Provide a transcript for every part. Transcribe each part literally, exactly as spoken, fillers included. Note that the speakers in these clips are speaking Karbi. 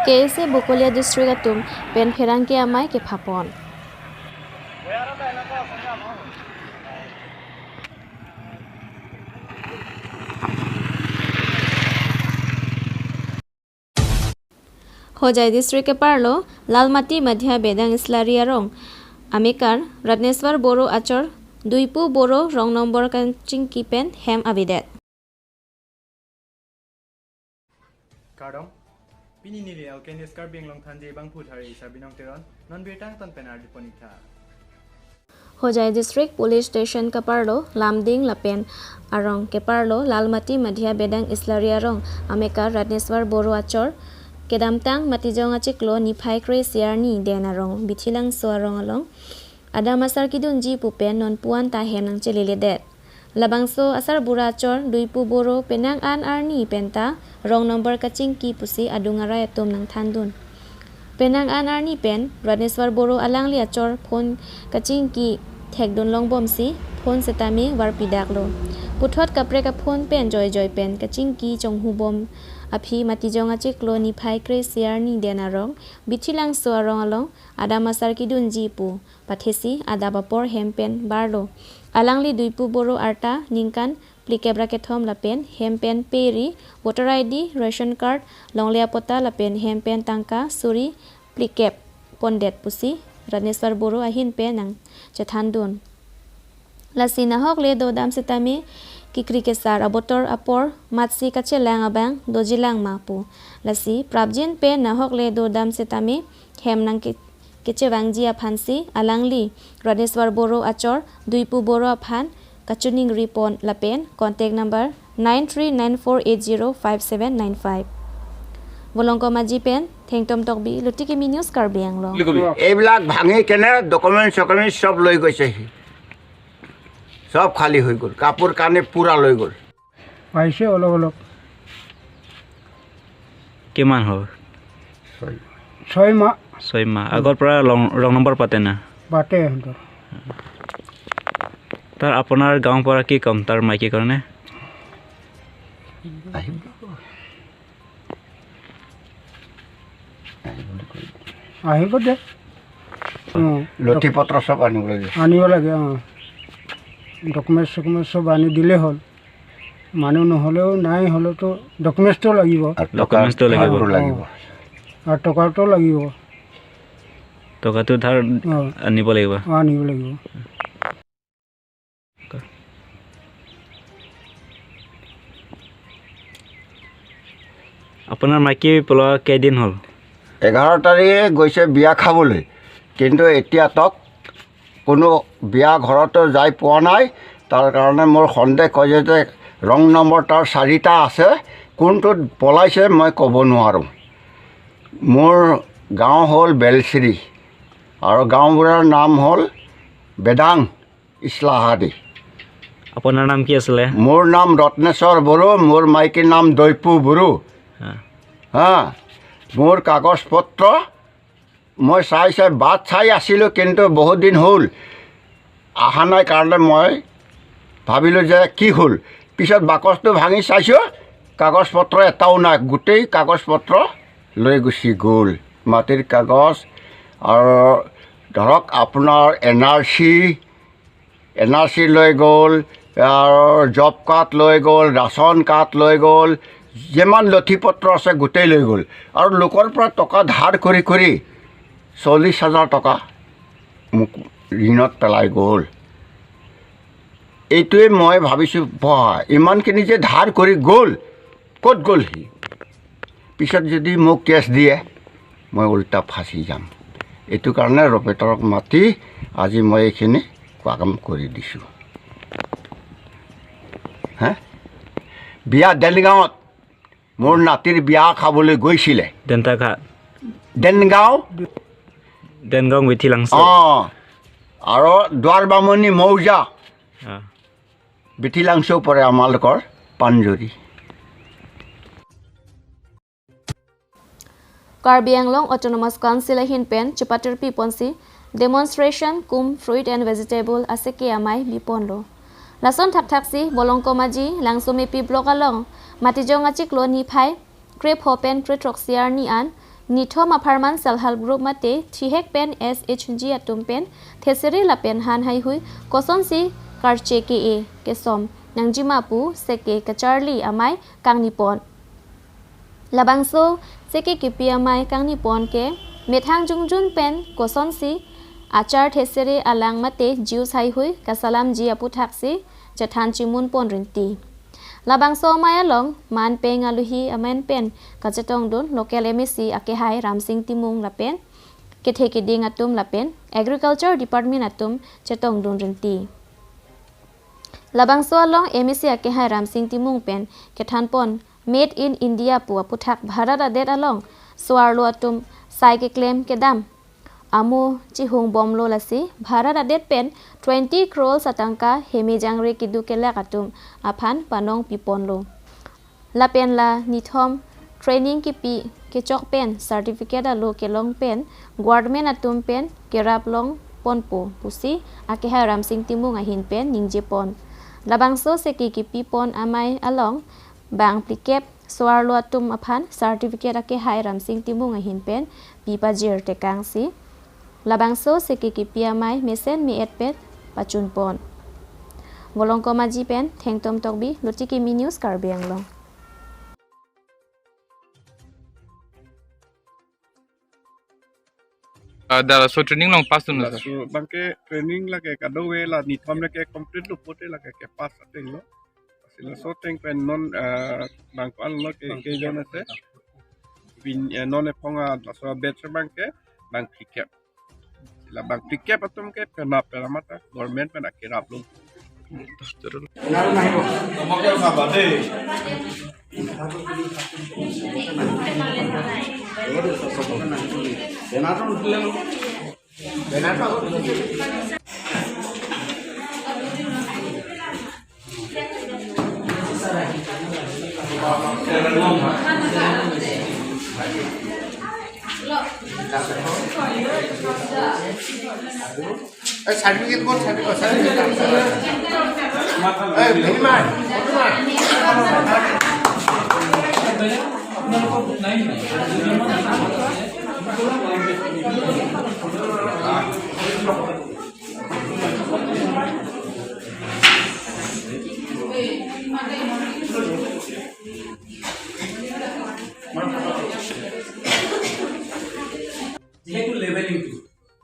K S A Bokolia District atum pen pherangke amei kephapon. Hojai District keparlo Lalmati Madhya Bedang Islari arong amekar Ratneswar Boro achor Duipu Boro wrong number kachingki pen hem avedet. Kardom, pini neli L K News Karbi Anglong Thanji abangphu thari Isa Binong Teron, non birta angton pen ardi pon-ik tha. Hojai District Police Station keparlo Lamding lapen arong keparlo Lalmati Madhya Bedang Islari arong amekar Ratneswar Boro achor kedamtang Matijong achiklo niphai kre-isi arni den arong Bithilangso arong along adam asar kedunji pu pen non puan ta hem nangcheleledet. Labangso asarbura achor Duipu Boro penang an arni penta wrong number kachingki pusi adung arai atum nangthandun. Penang an arni pen Ratneswar Boro alangli achor phone kachingki thekdun longbomsi phone setame varpidaklo. Puthot kaprek aphone pen joijoi pen kachingki chonghubom aphi Matijong achiklo niphai kre-isi arni den arong Bithilangso arong along adam asar kedunji pu pathesi adap apor hem pen barlo. Alangli Duipu Boro arta ningkan phlikep ra kethom lapen hem pen pe ri, voter I D, ration card, longle apota lapen hem pen tangka suri phlikep pondet pusi Ratneswar Boro ahin pen nangchethandun. Lasi nahok le dodam setame kekri kesar abotor apor matsi kachelang abang dojilang ma pu. Lasi prapjin pen nahok le dodam setame hem nangke-, kechevangji aphansi alangli Ratneswar Boro achor Duipu Boro aphan kachiningri pon lapen contact number nine three nine four eight zero five seven nine five. Volongkomaji pen Thengtom Tokbi, Lutiki News, Karbi Anglong. এইবিলাক ভাঙি কেনে ডকুমেণ্ট চকুমেণ্ট চব লৈ গৈছেহি, চব খালী হৈ গ'ল, কাপোৰ কানি পূৰা লৈ গ'ল। পাইছে অলপ অলপ। কিমান হ'ল? ছয় মাহ। ছয় মাহ। আগৰ পৰা ৰং, ৰং নম্বৰ পাতে না? পাতে সিহঁতৰ। তাৰ আপোনাৰ গাঁৱৰ পৰা কি ক'ম, তাৰ মাইকী কাৰণে? আহিব। আহিব বুলি কৈ। আহিব দে। অ। নথি পত্ৰ চব আনিব লাগে। আনিব লাগে, অ। ডকুমেণ্ট চকুমেণ্ট চব আনি দিলেই হ'ল। মানুহ নহ'লেও, নাই হ'লেওতো ডকুমেণ্টছটো লাগিব। আৰু টকা, ডকুমেণ্টছটো লাগিব। টকাটো লাগিব। অ। আৰু টকাটো লাগিব। টকাটো ধাৰ অ। আনিব লাগিব। অ, আনিব লাগিব। আপোনাৰ মাইকী পলোৱা কেইদিন হ'ল? এঘাৰ তাৰিখে গৈছে বিয়া খাবলৈ, কিন্তু এতিয়া তক কোনো বিয়া ঘৰতো যাই পোৱা নাই। তাৰ কাৰণে মোৰ সন্দেহ হৈছে যে ৰং নম্বৰ তাৰ চাৰিটা আছে, কোনটোত পলাইছে মই ক'ব নোৱাৰোঁ। মোৰ গাঁও হ'ল বেলশ্ৰী আৰু গাঁওবুঢ়াৰ নাম হ'ল বেদাং ইছলাহাদী। আপোনাৰ নাম কি আছিলে? মোৰ নাম ৰত্নেশ্বৰ বড়ো, মোৰ মাইকীৰ নাম দৈপু বড়ো। হা। হা, মোৰ কাগজ পত্ৰ মই চাই চাই বাট চাই আছিলোঁ, কিন্তু বহুত দিন হ'ল অহা নাই কাৰণে মই ভাবিলোঁ যে কি হ'ল। পিছত বাকচটো ভাঙি চাইছোঁ, কাগজ পত্ৰ এটাও নাই, গোটেই কাগজ পত্ৰ লৈ গুচি গ'ল। মাটিৰ কাগজ আৰু ধৰক আপোনাৰ এন আৰ চি, এন আৰ চি লৈ গ'ল, আৰু জব কাৰ্ড লৈ গ'ল, ৰাচন কাৰ্ড লৈ গ'ল, যিমান নথি পত্ৰ আছে গোটেই লৈ গ'ল। আৰু লোকৰ পৰা টকা ধাৰ কৰি কৰি চল্লিছ হাজাৰ টকা মোক ঋণত পেলাই গ'ল। এইটোৱে মই ভাবিছোঁ, বাহ, ইমানখিনি যে ধাৰ কৰি গ'ল, ক'ত গ'ল সি? পিছত যদি মোক কেছ দিয়ে, মই উল্টা ফাঁচি যাম। এইটো কাৰণে ৰপেতৰক মাতি আজি মই এইখিনি কাম কৰি দিছোঁ। হে? বিয়া দেনগাঁৱত মোৰ নাতিৰ বিয়া খাবলৈ গৈছিলে। দেন্তাঘাট। দেনগাঁও। দেনগাঁও বিথিলাংচ'। অ। আৰু দুৱাৰ বামুণী মৌজা। অ। বিথিলাংচ' পৰে আমালোকৰ Panjuri. Karbi Anglong Autonomous Council ahin pen chepatirpi ponsi demonstration cum fruit and vegetable aseke amei biponlo. Lason thakthaksi Bolongkomaji Langsomepi block along Matijong achiklo niphai krepho pen krethroksi arni an Nithom apharman self help group mate thihek pen S H G atum pen thesere lapen han haihui kosonsi karche ke-e kesom nangjima pu seke kacharli amei kangnipon. Labangso seke kipi amei kangnipon ke methang jungjun pen kosonsi achar thesere alang mate juice haihui kasalamji aputhaksi chethan chimunpon rinti. Labangso amei along man peng aluhi amen pen kachetongdun local M A C akehai Ramsing Timung lapen kethe keding atum lapen Agriculture Department atum chetongdun rinti. Labangso along M A C akehai Ramsing Timung pen kethanpon Made in India pu aputhak Bharat adet along so-arlo atum sai keklem kedam amo chihung bomlo lasi Bharat adet pen twenty crores atangka heme jangre kedo kelak atum aphan panong piponlo. Lapen la nithom training kipi kechok pen certificate alo kelong pen government atum pen kerap longponpo pusi akehai Ramsing Timung ahin pen ningjepon. Labangso seke kipipon amei along bang phlikep so-arlo atum aphan certificate akehai Ramsing Timung ahin pen pipajir tekangsi labangso seke kipi amei mesen me-et pen pachunpon. Volongkom Aji pen Thengtom Tokbi, Luti Kimi News, Karbi Anglong. Ah, da laso training along pass dunlo, sir? Laso abangke training lake kadokave la nithom lake complete lo pote lake kepass ateng lo. Lasi laso ateng pen non, ah, bang ko-an lo ke, ke jon ase. Pini, eh, non ephong a laso batch abangke bang phlikep. La bang phlikep atum ke penap penamata government pen akerap lo. এই চাৰ্টিফিকেট ক'ত? Certificate, certificate. এই ভীমা, ভীমা। যিহেতু লেবেলিংটো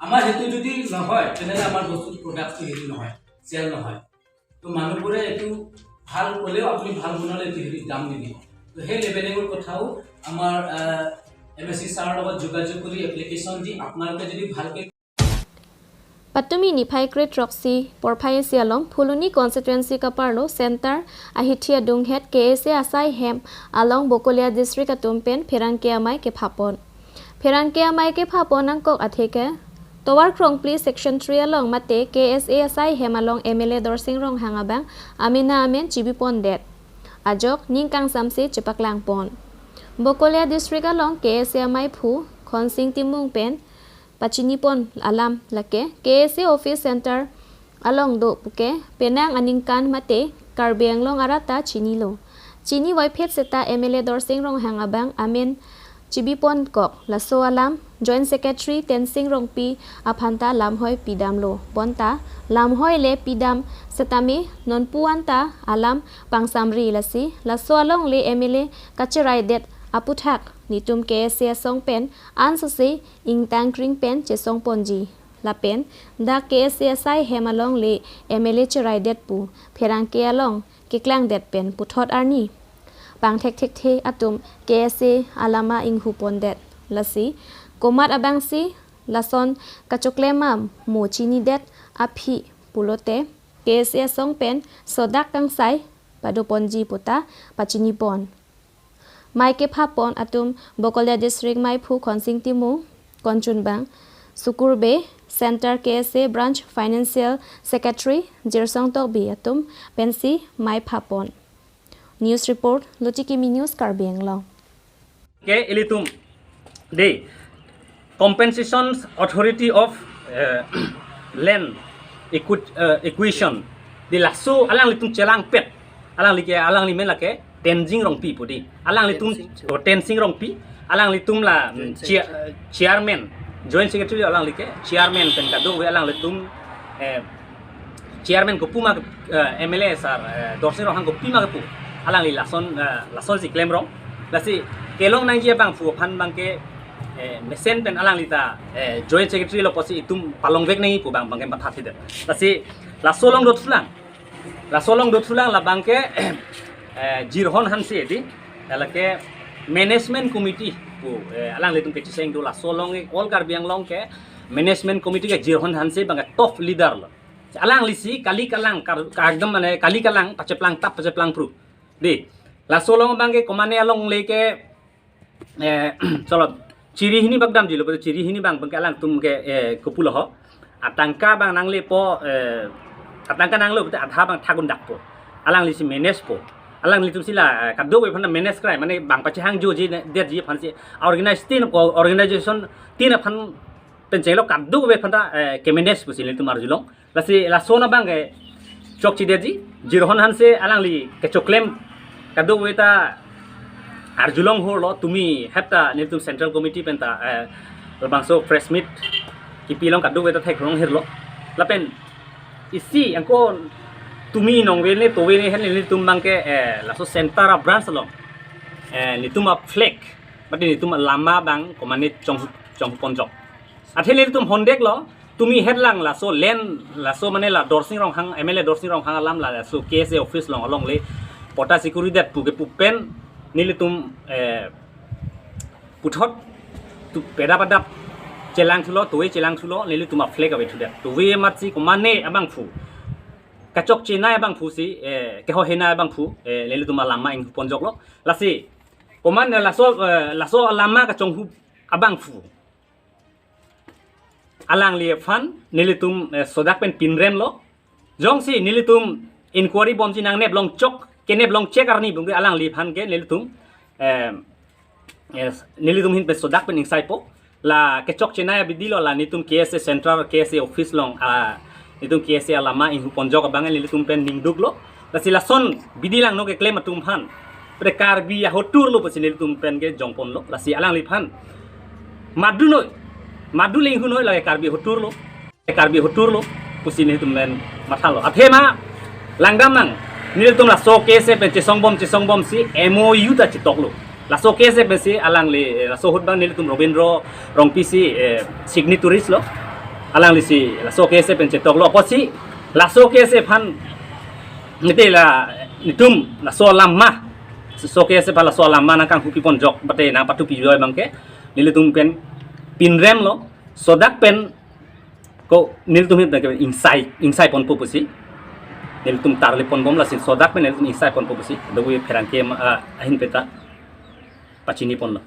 আমাৰ সেইটো যদি নহয়, তেনেহ'লে আমাৰ বস্তু প্ৰডাক্টটো হেৰি নহয়, চেল নহয়। তো মানুহবোৰে এইটো ভাল ক'লেও আপুনি ভাল বনালে এইটো হেৰি দাম নিদিব। তো সেই লেবেলিঙৰ কথাও আমাৰ, আহ, এম এ চি ছাৰৰ লগত যোগাযোগ কৰি এপ্লিকেশ্যন দি আপোনালোকে যদি ভালকৈ Patumi niphai kre throksi porphai isi along Phuloni constituency kaparlo center ahithi adunghet K S A asai hem along Bokolia district atum pen pherangke amei kephapon. Pherangke amei kephapon angkok atheke Tovar Krongpli section three along mate K S A asai hem along M L A Dorsing Ronghang abang amena amen chibipondet ajok ning kangsamse chepaklangpon. Bokolia district along K S A ameiphu Khonsing Timung pen pachinipon alam lake K S A office center along do puke penang aningkan mate Karbi Anglong arat ta chinilo. Chini voiphit seta M L A Dorsing Ronghang abang amen chibiponkok, laso alam Joint Secretary Tensing Rongpi aphan ta lamhoi pidamlo. Bonta lamhoi le pidam setame nonpu anta alam pangsamri lasi laso alongle M L A kachiraidet aputhak netum K S A asong pen ansose ingtang kring pen chesongponji. Lapen dak K S A asai hem alongle M L A chiraidet pu pherangke along keklangdet pen puthot arni pangthekthekthe atum K S A alama inghupondet. Lasi komat abangsi lason kachoklem amo chinidet aphi pulote K S A asong pen sodak kangsai padoponji puta pachinipon. Mei kephapon atum Bokolia district meiphu Khonsing Timung, Konchunbang Sukur Bey, Center K S A Branch Financial Secretary Jirsong Tokbi atum pensi mei phapon. News report, Luti Kimi News, Karbi Anglong. Ke ilitum de Compensation Authority of, eh, Land Equi-, eh, Acquisition, de laso alanglitum chelangpet, alangli ke, alangli men lake Tensing Rongpi pu de. Alanglitum, Tensing. Oh, Tensing Rongpi, Alanglitum la, mm, chair- chairman, joint secretary alangli ke chairman pen kadokave alanglitum, eh, chairman kopi ma, eh, M L A sir, eh, Dorsing Ronghang kopi ma kepu, alangli lason, eh, lasonsi klemrong. Lasi kelong nangji abangphu aphan abangke, eh, mesen pen alangli ta, eh, joint secretary lo pusi itum palongvek nangji pu abang abangke mathathedet. Lasi laso along dothulang. Laso along dothulang labangke, eh, Jirhon Hanse di, lake management committee pu, eh, alanglitum kecheseng do. Laso along ke all Karbi Anglong ke management committee ke Jirhon Hanse abangke top leader lo. Alanglisi kali kalang kar-, kardom mane kali kalang pacheplang tap pacheplang phru. Di, laso along abangke komane alongle ke, eh, cholo, chiri hini bak damjilo, chiri hini abang abangke alangtum ke, eh, kopulo ho. Atangka abang nanglepo, eh, atangka nanglo pute adha abang thak-un dakpo. Alanglisi manage po. Alanglitumsi la, eh, kadokave aphan manage krai, mane bang pachehang joji ne, detji aphansi, organize tin, organization tin aphan pen chenglo kadokave aphan ta, eh, ke-manage pusi nelitum arjulong. Lasi lason abangke chokchedetji, Jirhon Hanse alangli kechoklem kadokave ta arjulong hurlo, tumi heta nelitum central committee pen ta, eh, labangso press meet kipi along kadokave ta theklong hirlo. Lapen isi angko tumi nongve ne tove ne hen nelitum abangke, eh, laso center a-branch along, eh, nelitum a-flag, mate nelitum alama abang komane chong, chongponjok. Athe nelitum hondeklo, tumi hetlang laso land, laso mane la Dorsing Ronghang, M L A Dorsing Ronghang alam la laso K S A office along alongle patta sikuridet pu kepu pen nelitum, eh, puthot tu pedap adap chelangthulo, tove chelangthulo, nelitum a-flag avethudet. Tove amatsi komane abangphu, kachokchenei abangphusi, eh, kehohenei abangphu, eh, nelitum alama inghuponjoklo. Lasi komane laso, eh, laso alama kachonghu abangphu alangli aphan nelitum, eh, sodak pen pinremlo. Jongsi nelitum inquiry bomji nangnep longchok, kenep longchek arni bungke alangli aphan ke nelitum, eh, yes, nelitum ahin pen sodak pen ingsaipo. La kechokchenei abidi lo, la nelitum K S A central, K S A office along, ah, nelitum K S A alama inghuponjok abang nelitum pen ningduklo. Lasi lason bidi langno keklem atum aphan, pada Karbi ahotur lo pusi nelitum pen kejongponlo. Lasi alangliphan madu noi, madu le inghun noi, lake Karbi ahotur lo, Karbi ahotur lo pusi nelitum pen mathalo. Athema langdam nang, nelitum laso K S A pen chesongbom chesongbomsi M O U ta chetoklo. Laso K S A pensi alangli, eh, laso ahut abang nelitum Robindro Rongpi si, eh, signatories lo. Alanglisi laso K S A pen chetoklo. Apotsi laso K S A aphan nite la nelitum laso alama, laso K S A aphan laso alama nangkanghupiponjok mate nangpathupi abangke nelitum pen pinremlo, sodak pen ko nelitum ahin pen ingsai, ingsaiponpo pusi nelitum tarliponbom, lasi sodak pen nelitum ingsaiponpo pusi dobu pherangke ma, ah, ahin pen ta pachiniponlo.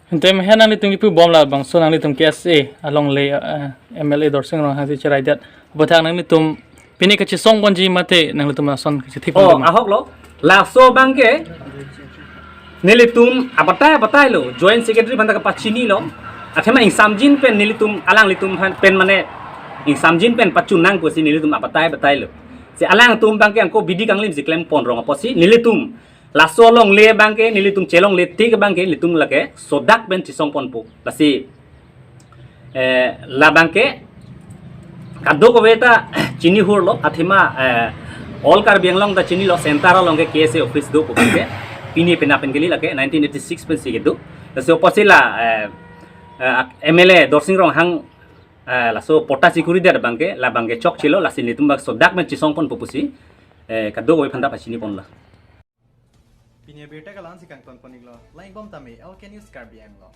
Ante mahen nanglitum kipubom labangso nanglitum K S A alongle, ah, M L A Dorsing Ronghang si cheraidet. Aphuthak nanglitum pini kachesongponji mate nanglitum lason kachethipon Oh, doma? Ahoklo. Laso abangke nelitum abatai abatai lo, joint secretary aphan ta kapachinilo. Athema ingsamjin pen nelitum, alanglitum aphan pen mane ingsamjin pen pachun nang pusi nelitum abatai abatai lo. Si alangtum abangke angko bidi kanglimsi klemponrong apotsi nelitum laso alongle abangke, nelitum chelongle tik abangke nelitum lake sodak pen chesongponpo. Lasi, eh, labangke kadokave ta chinihurlo, athema, eh, all Karbi Anglong ta chinilo, center along ke K S A office do pu abangke pini penap pen kali, lake nineteen eighty-six pensi kedo. Lasi apotsi la, eh, eh, M L A Dorsing Ronghang, eh, laso patta sikuridet abangke, labangke chokchelo, lasi nelitum abang sodak pen chesongponpo pusi, eh, kadokave aphan ta pachiniponlo. Pini abirta ke la-ansi kangtonpon-iklo, lang-ikbom tame, L K News Karbi Anglong.